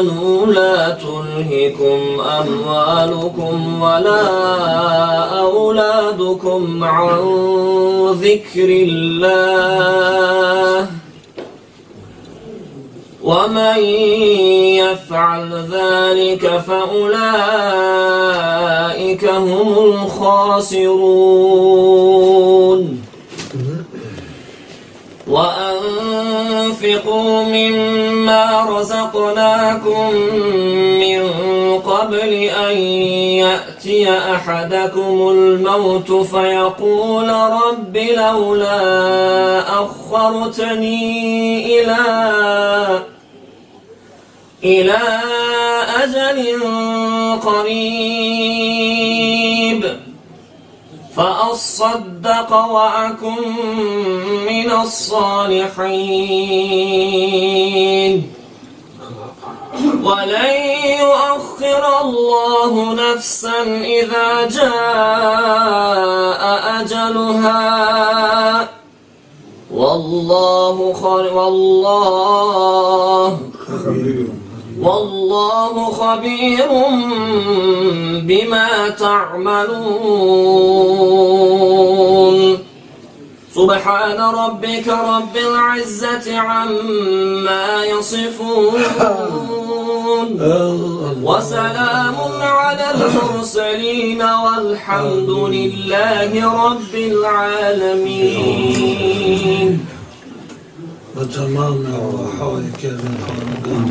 آمنوا لا تلهكم أموالكم ولا أولادكم عن ذكر الله ومن يفعل ذلك فأولئك هم الخاسرون. وأنفقوا مما رزقناكم من قبل أن يأتي أحدكم الموت فيقول رب لولا أخرتني إلى أجل قريب فأصدق وأكن من الصالحين. ولن يؤخر الله نفسا إذا جاء أجلها. والله خ... والله والله خبير بما تعملون. سبحان ربك رب العزة عما يصفون وسلام على المرسلين والحمد لله رب العالمين. و تمام ارواحهایی که از این خاندان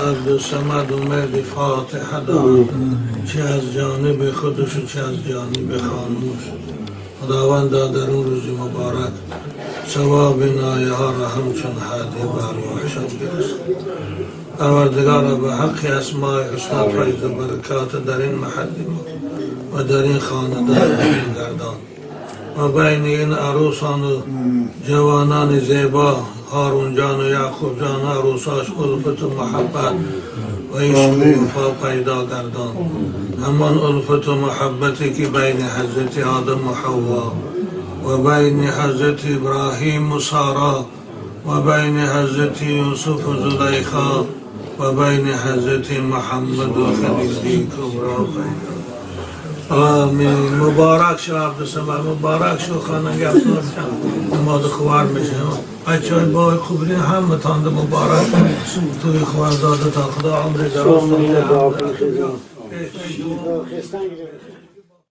عبدالصمد اومدی فاتحه داد، چه از جانب خودش و چه از جانب خانمش، خداوند در اون روز مبارک ثواب نایه ها را همچون هدیه به ارواحشان برسد. پروردگارا، به حق اسماء حسنا فیض و برکات در این محل ما و در این خاندان گردان و بین این عروسان و جوانان زیبا، هارون جان و یعقوب جان، عروساش، الفت و محبت و عشق و وفا پیدا گردان، همان الفت و محبتی که بین حضرت آدم و حوا و بین حضرت ابراهیم و سارا و بین حضرت یوسف و زلیخا و بین حضرت محمد و خدیجه کبرا پیدا. آمین. مبارک شو عبدالصمد، مبارک شو. خانگی افزار نماز خوار میشه. بچه های با خوبین همه تانده مبارک توی خوارزاده تا خدا عمر دراز. خستن گرفت.